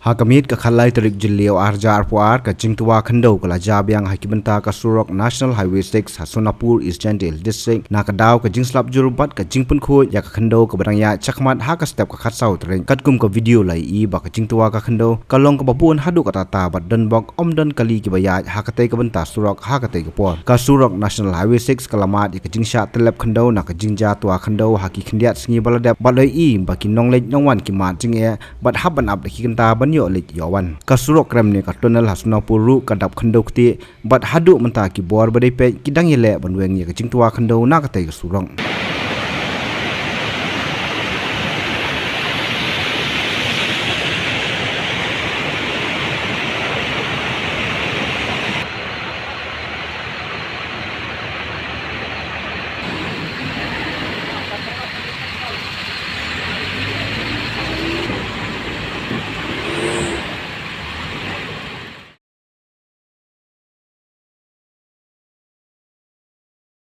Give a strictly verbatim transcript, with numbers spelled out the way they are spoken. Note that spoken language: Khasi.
Ha ka miet ka khatlai tarik Jylliew arhajar arphew ar, ka jingtwa khyndew ka la jia biang ha ki bynta ka surok National Highway six ha Sonapur, East Jaintia Hills District, na ka daw ka jingslap jur bad ka jingpynkhuid ïa ka khyndew kaba dang ïaid shakhmat ha ka step ka khatsaw tarik. Katkum ka video la ïohi ba ka jingtwa ka khyndew ka long kaba bun haduh katta katta bad donbok, ym don kali kiba ïaid ha katei ka bynta surok ha katei ka por. Ka surok National Highway six ka la mad ïa ka jingshah tyllep khyndew na ka jingjia twa khyndew ha ki khyndiat sngi ba la dep, bad la ïohi ba ki nongleit nongwan ki mad jingeh bad hap ban ap da ki kynta ban ïoh leit ïoh wan. Ka surok krem ne ka tunnel ha Sonapur ruh ka dap khyndew ktieh, bad haduh mynta ki bor ba dei peit ki dang ïaleh ban weng ïa ka jingtwa khyndew na katei ka surok.